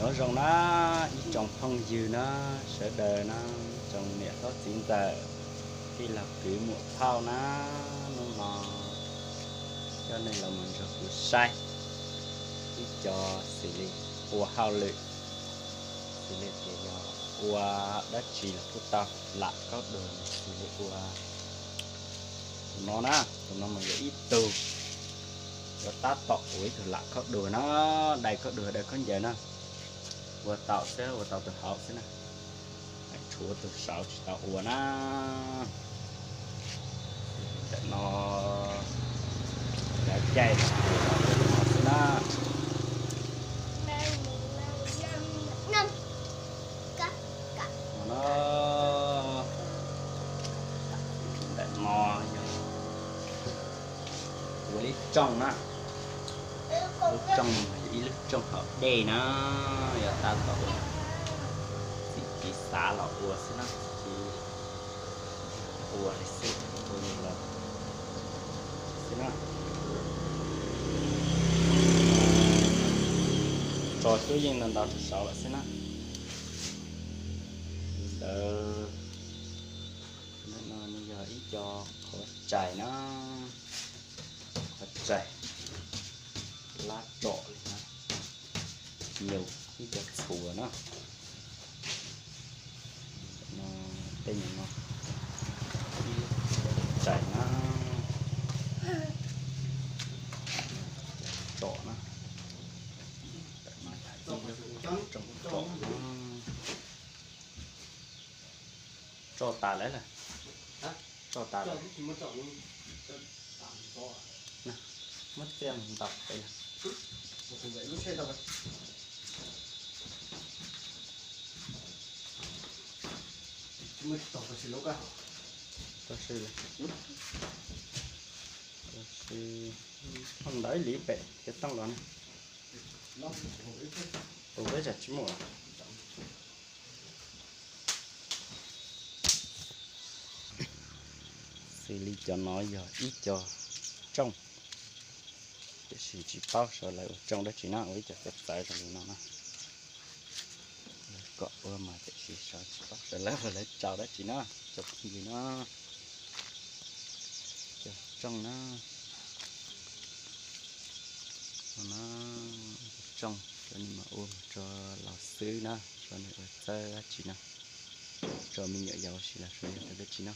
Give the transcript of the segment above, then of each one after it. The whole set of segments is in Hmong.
Nyob zoo na, ib tsoom phooj ywg na, sawv daws na, tsoom niam hlob txiv ntxawm, tij laug kwv muam phauj na, hnub no coj nej los mus nrog kuv saib ib co xws li ua hauj lwm, xws li tias yog ua dab tsi los kuj tau, lam khaub dua xws li ua tus no na, tus no mas yog ib tug yuav tab tom ua ib tug lam khaub dua na, dai khaub dua dai khaub ncaws na, ua tau xwb, ua tau tus hauv xwb na, tshuav tus saud tsis tau ua na. Ntawm no lawv caij no xwb na. No, ntawm no yog ua lub rooj na, lub rooj, ib lub rooj haus dej na, yog tab tom ua, txim txiv xav los ua xwb na, txim txiv ua li xwb, ua li los xwb na. Tso cuab yeej ntau ntau rau saud lawm xwb na. Ntawd, ntawm no nws yog ib co qhov rais na, qhov rais lab rom li na, nyuj ib co txhuas na. No, tej nyuag no ib lub rais na, rom na, ntawm no yog ib lub rooj rom na. Tso tas lawm lawm. Tso tas lawm. Muab txiaj mus ntaus pem lawm. Tab sis, tab sis ho ntawd ib li pem cov tooj los ne. Tus peb tsam tsis muaj. Xws li cov no yog ib co rooj, tiam sis tsis paub xyov lawv ua rooj dab tsi na, ua ib co txawv txawv zoo li no na. Lawv kom ua mas tiam sis xyov tsis paub xyov lawv, lawv rau dab tsi na, cov phooj ywg na. Cov rooj na, no na, rooj cov nws mas ua mus rau laus xwb na, tsis paub nws ua txawj dab tsi na, rau me nyuam yaus ua si los xyov yog rau dab tsi na.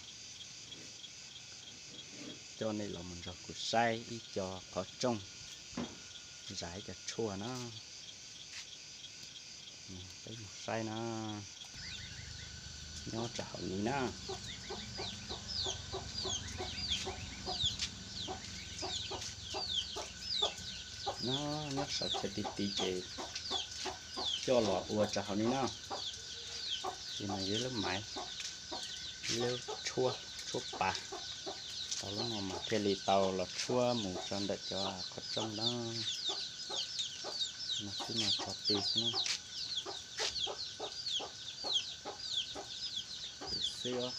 Coj nej los mus nrog kuv saib ib co qhov rooj, zais ib co tshuaj na. Peb mus saib na, nyob rau hauv ni na. No, nyob saum chaw ti ti ces coj los ua rau hauv ni na. Ces mas yog ib lub maiv, ib lub tshuab, tshuab pas. Tau lub no mas thiaj li tau los tshuab mus rau ntawm cov qhov rooj na. No xwb mas tso pw xwb na. Pw xwb os.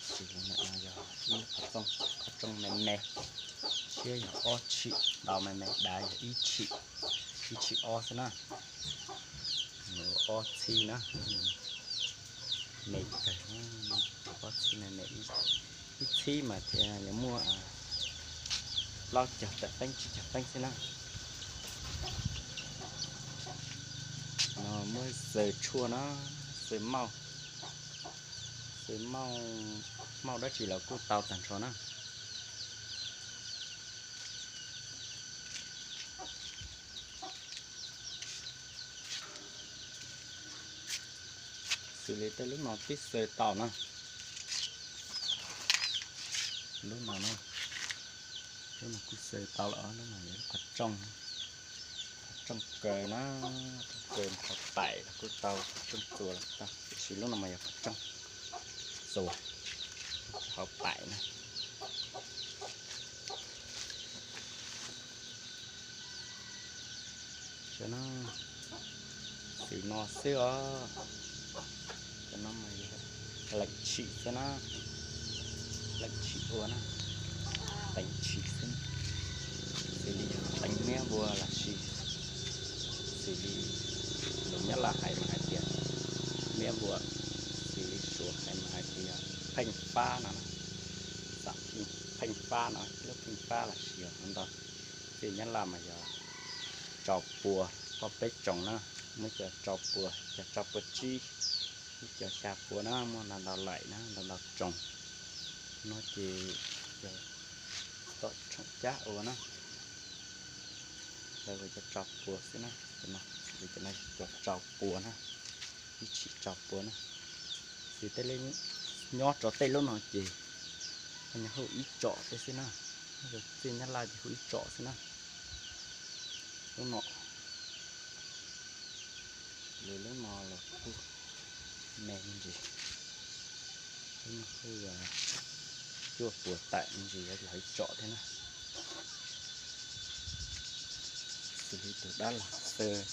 Ces li ntawm no yog ib qhov rooj, qhov rooj me me, siab yog ob tshim, ntau me me dav yog ib tshim, ib tshim ob xwb na. Ob txhib na, me kawg, ob txhib me me, ib txhib mas thiaj yuav muaj plaub caug tawm peeb tsib caug peeb xwb na. No muab xaws tshuaj na, xaws mauj, xaws mauj, mauj dab tsi los kuj tau tag nrho na. Xws li tej lub no twb xaws tau na. Lub no na, lub no kuj xaws tau lawm, lub no yog lub qhov rooj, qhov rooj kaw na, rooj kaw qhov paim los kuj tau, qhov rooj txuas los kuj tau, tiam sis lub no mas yog qhov rooj txuas, qhov paim na. Xws no xwb os. Cov no mas yog leem tshim xwb na, leem tshim ua na, teev tshim xwb, xws li yog teev niab vua los sis xws li Nyab Laj hais mas hais tias miab npua, xws li Suav hais mas hais tias pheej fab no na. Xam pheej fab no, lub pheej fab los sis yog ntau, txij Nyab Laj mas yog tsau pua, poj peb tsoos na, muaj cov tsau pua, cov tsau pua tsib, muaj cov xya pua na, muaj ntau ntau laim na, ntau ntau tsoos. No ces yog tom tshoom cab ua na, lawv ua cov tsau pua xwb na, cov no, cov no cov tsau pua na, ib tshim tsau pua na. Xws tej nyob rau tej lub no ces nyob hu ib tsom tej xwb na, txij Nyab Laj ces hu ib tsom xwb na. Lub no, lub no los kuj me me ntsis, lub no hu cuaj puas taim me ntsis, yog ib tsom thiab na. Xws li tus dab laug xaws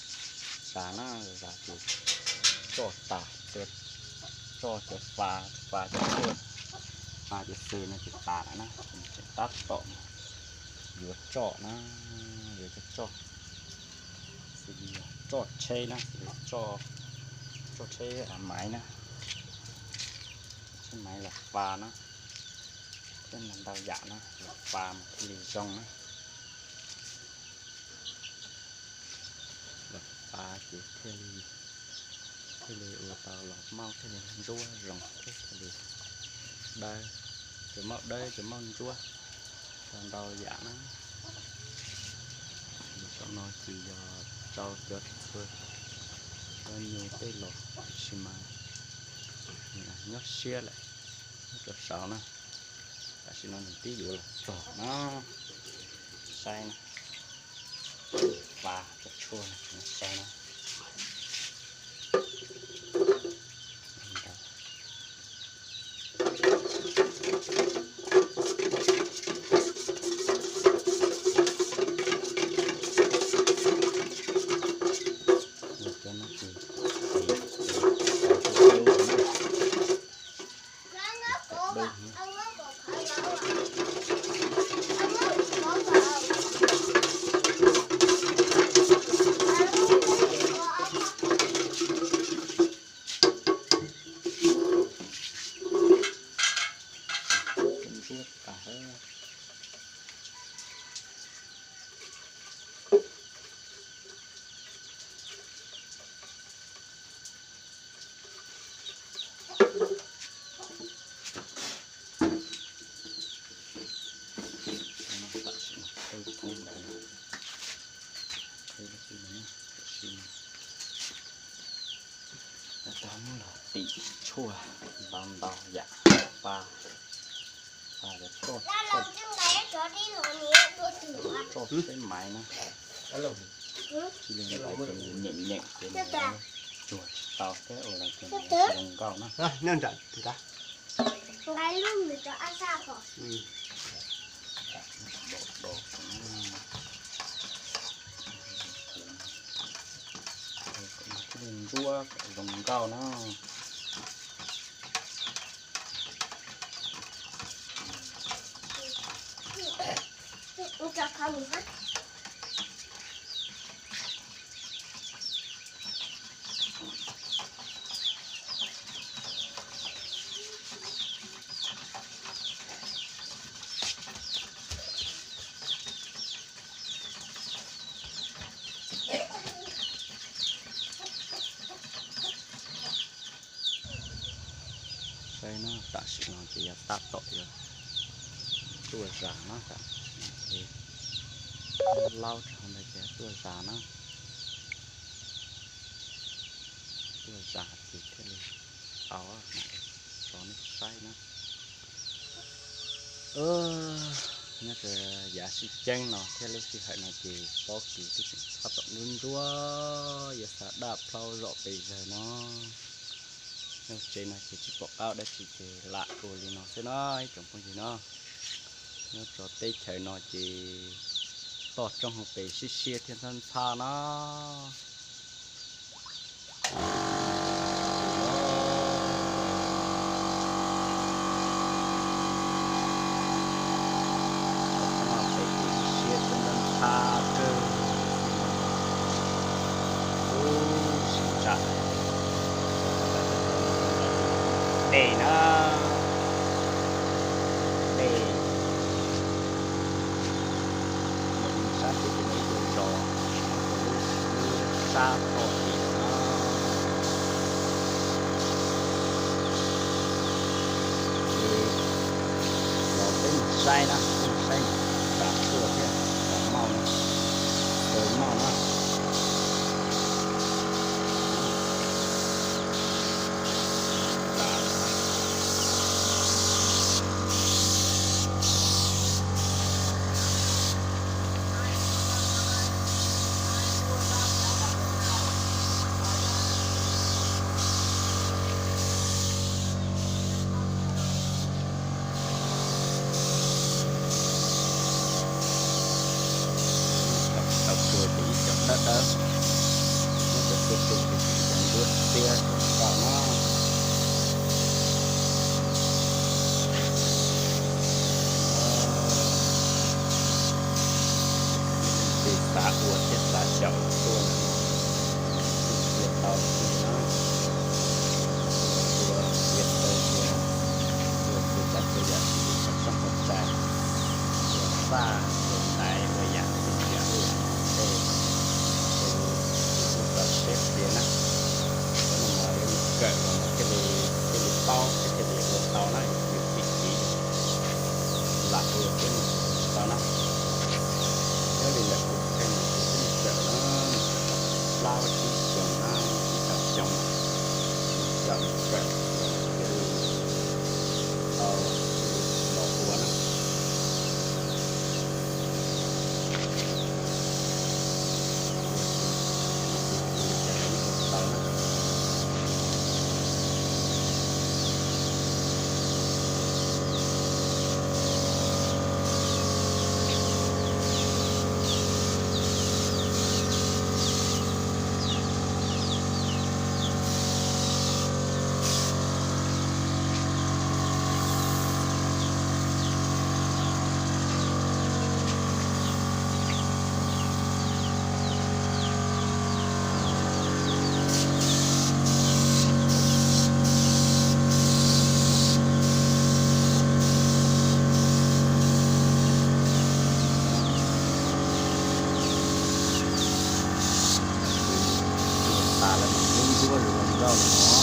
zas na, zas ces tsoj tas, tsoj cov fa, fa cov tshuaj, fa cov xaws no ces tas lawm na, ces nws tseem tab tom yuav tsoj na, yuav cov tsoj, xws li tsoj tsheb na, xws li tsoj tsheb maiv na, tsheb maiv los fa na, thiab ntau yam na, los fa mas thiaj li zoo na. Los fa ces thiaj li, thiaj li ua tau los mauj, thiaj li ntsuab zoo thiab thiaj li dawb, cov mauj dawb cov mauj ntsuab, tau ntau yam na. Saum no ces yog rau cov txhua, cov nyuj tej los, tiam sis mas nyob siab lawm, nyob rau saud na. Tam sim no nws twb yuav los txog na, saib na, fa cov tshuaj no saib na. Cov no ces Tau muab los tim tshuaj ntau ntau yam, fa, fa cov tshuaj, tshuaj tsheb maiv na. Tsis li ntawd ces nws nyeem nyeem ces nws tsuag tsis tau thiab ua los ces nws zoo nkauj na. Ntsuab zoo nkauj na. Saib na, tam sim no ces yog tab tom yog tuaj zas na, tam sim no ces laub rau hauv ntawd ces yog tuaj zas na. Tuaj zas ces thiaj li tau, mam li tso nej saib na. Nyob rau yav sib ceeb no thiab lub sij hawm no ces pob kws twb tseem tab tom ntsuab ntsuab, yuav xa daj plhaub zom pes zawg no. Nyob tsev no ces tsis pom qab dab tsi ces lam ua li no xwb na ib tsoom phooj ywg na. Nyob rau teb chaws no ces toj roob hauv pes siab siab thiab ntxhab ntxhab na. Toj roob hauv pes ces siab thiab ntxhab ntxhab kawg. Ub, siv tsam Dej na, dej. Sab tid ces muaj ib tug zos, lub, lub sab toj tid no. Ces los peb mus saib na, peb mus saib tas tuaj thiab, tas mauj na, tas mauj na. Thaum tsuas ces ib co dawb dawb, muab cov tuaj tu ces ib co ntuab tiab rau nraum no. Ces xav ua thiab xav xyaum tuaj ntawm no, cia tau xwb na. Ua ua txiav taws cia, ua txiav tsav txiav yam tsis tau txob tau txais, ua faj ua ntaiv ua yam tsis yam ua tej, ces kuv kuj tau siab qhia na. Cov no mas yuav mus kawm los mas thiaj li, thiaj li paub thiab thiaj li ua tau na, yus tsis txim lam ua thiab mus ua tsis tau na. Nyob li ntawm kuv qhia mas kuv twb mus kawm na, mus kawm tau plaub tsib xyoos na, ib tog xyoo na, mus xyaum mus kawm ces thiaj li tau, thiaj li los ua na. Ua tsis, ua tsis txim ces los yeej ua tsis tau na. Tus tas lawv mas ntuab ntuab zoo nkauj li no.